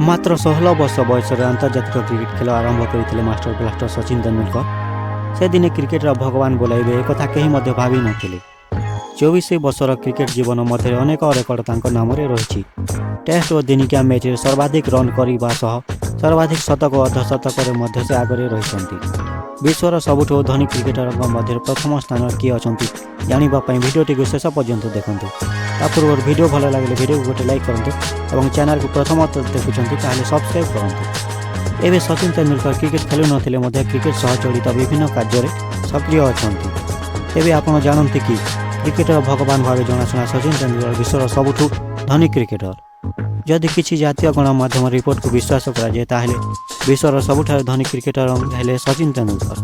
ମାତ୍ର 16 ବର୍ଷ ବୟସରେ ଆନ୍ତର୍ଜାତିକ କ୍ରିକେଟ ଖେଳ ଆରମ୍ଭ କରିଥିଲେ ମାଷ୍ଟର ବ୍ଲାଷ୍ଟର ସଚିନ ତେନ୍ଦୁଲକର। ସେ ଦିନେ କ୍ରିକେଟର ଭଗବାନ ବୋଲାଇବେ, ଏକଥା କେହି ମଧ୍ୟ ଭାବି ନଥିଲେ। 24 ବର୍ଷର କ୍ରିକେଟ ଜୀବନ ମଧ୍ୟରେ ଅନେକ ରେକର୍ଡ ତାଙ୍କ ନାମରେ ରହିଛି। ଟେଷ୍ଟ ଓ ଦିନିକିଆ ମ୍ୟାଚରେ ସର୍ବାଧିକ ରନ୍ କରିବା ସହ ସର୍ବାଧିକ ଶତକ ଓ ଅର୍ଦ୍ଧଶତକରେ ମଧ୍ୟ ସେ ଆଗରେ ରହିଛନ୍ତି। ବିଶ୍ୱର ସବୁଠୁ ଧନୀ କ୍ରିକେଟରଙ୍କ ମଧ୍ୟରେ ପ୍ରଥମ ସ୍ଥାନରେ କିଏ ଅଛନ୍ତି, ଜାଣିବା ପାଇଁ ଭିଡ଼ିଓଟିକୁ ଶେଷ ପର୍ଯ୍ୟନ୍ତ ଦେଖନ୍ତୁ। ତା ପୂର୍ବରୁ ଭିଡ଼ିଓ ଭଲ ଲାଗିଲେ ଭିଡ଼ିଓକୁ ଗୋଟେ ଲାଇକ୍ କରନ୍ତୁ ଏବଂ ଚ୍ୟାନେଲକୁ ପ୍ରଥମ ଦେଖୁଛନ୍ତି ତାହେଲେ ସବସ୍କ୍ରାଇବ୍ କରନ୍ତୁ। ଏବେ ସଚିନ ତେନ୍ଦୁଲକର କ୍ରିକେଟ ଖେଳୁନଥିଲେ ମଧ୍ୟ କ୍ରିକେଟ ସହ ଜଡ଼ିତ ବିଭିନ୍ନ କାର୍ଯ୍ୟରେ ସକ୍ରିୟ ଅଛନ୍ତି। ତେବେ ଆପଣ ଜାଣନ୍ତି କି, କ୍ରିକେଟର ଭଗବାନ ଭାବେ ଜଣାଶୁଣା ସଚିନ ତେନ୍ଦୁଲକର ବିଶ୍ୱର ସବୁଠୁ ଧନୀ କ୍ରିକେଟର? ଯଦି କିଛି ଜାତୀୟ ଗଣମାଧ୍ୟମ ରିପୋର୍ଟକୁ ବିଶ୍ୱାସ କରାଯାଏ, ତାହେଲେ ବିଶ୍ୱର ସବୁଠାରୁ ଧନୀ କ୍ରିକେଟର ହେଲେ ସଚିନ ତେନ୍ଦୁଲକର।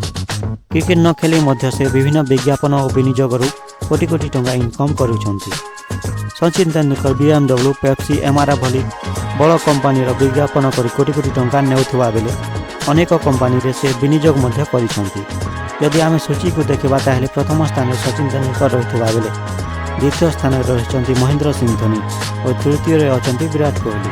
କ୍ରିକେଟ ନ ଖେଳି ମଧ୍ୟ ସେ ବିଭିନ୍ନ ବିଜ୍ଞାପନ ଓ ବିନିଯୋଗରୁ କୋଟି କୋଟି ଟଙ୍କା ଇନକମ୍ କରୁଛନ୍ତି। Sachin Tendulkar BMW, Pepsi, MRF ଭଳି ବଡ଼ କମ୍ପାନୀର ବିଜ୍ଞାପନ କରି କୋଟି କୋଟି ଟଙ୍କା ନେଉଥିବା ବେଳେ ଅନେକ କମ୍ପାନୀରେ ସେ ବିନିଯୋଗ ମଧ୍ୟ କରିଛନ୍ତି। ଯଦି ଆମେ ସୂଚୀକୁ ଦେଖିବା, ତାହେଲେ ପ୍ରଥମ ସ୍ଥାନରେ ସଚିନ ତେନ୍ଦୁଲକର ରହିଥିବା ବେଳେ ଦ୍ୱିତୀୟ ସ୍ଥାନରେ ରହିଛନ୍ତି ମହେନ୍ଦ୍ର ସିଂ ଧୋନି ଓ ତୃତୀୟରେ ଅଛନ୍ତି ବିରାଟ କୋହଲି।